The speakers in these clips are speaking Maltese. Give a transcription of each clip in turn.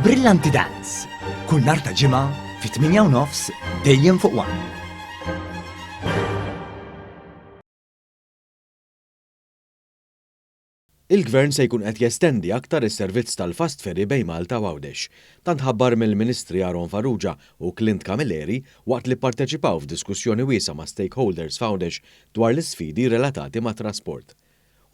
Brillanti Dance, kull nhar ta' Ġimgħa fit-8:30 dejjem fuq One. Il-Gvern se jkun qed jestendi aktar is-servizz tal-fast ferry bejn Malta u Għawdex. Dan tħabbar mill-Ministri Aaron Farrugia u Clint Camilleri waqt li pparteċipaw f'diskussjoni wiesgħa ma' stakeholders f'Għawdex dwar l-isfidi relatati mat-trasport.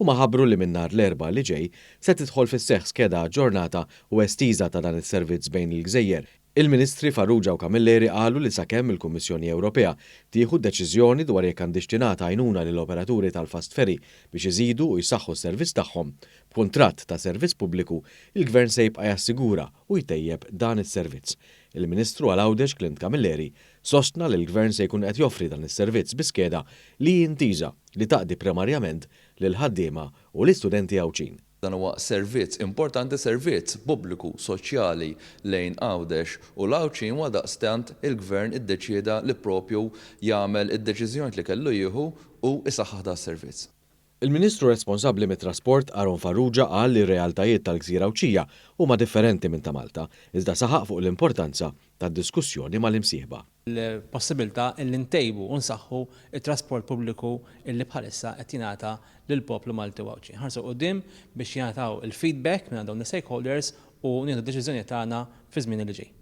Huma ħabbru li minn nhar l-Erbgħa li ġej se tidħol fis-seħħ skeda aġġornata u estiża ta' dan is-servizz bejn il-gżejjer. Il-Ministri Farrugia u Camilleri qalu li sakemm il-Kummissjoni Ewropea tieħu deċiżjoni dwar jekk għandhiex tingħata għajnuna lill-operaturi tal-fast ferry biex iżidu u jsaħħu s-servizz tagħhom b'kuntratt ta' servizz pubbliku, il-Gvern se jibqa' jassigura u jtejjeb dan is-servizz. Il-Ministru għal Għawdex Clint Camilleri sostna li l-Gvern se jkun qed joffri dan is-servizz bi skeda li hi intiża li taqdi primarjament lill-ħaddiema u l-istudenti Għawdxin. Dan huwa servizz importanti, servizz pubbliku soċjali lejn Għawdex u l-Għawdxin u għaldaqstant il-Gvern iddeċieda li propju jagħmel id-deċiżjonijiet li kellu jieħu u jsaħħaħ dan is-servizz. Il-Ministru responsabbli mit-Trasport Aaron Farrugia qal li r-realtajiet tal-gżira Għawdxija huma differenti minn ta' Malta, iżda saħaq fuq l-importanza tad-diskussjoni mal-imsieħba. l-possibilità illi ntejbu u nsaħħu t-trasport pubbliku illi bħalissa qed jingħata lill-poplu Malti u Għawdxi. Nħarsu 'l quddiem biex jingħataw il-feedback mingħand dawn l-istakeholders u nieħdu d-deċiżjonijiet tagħna fiż-żmien li ġej.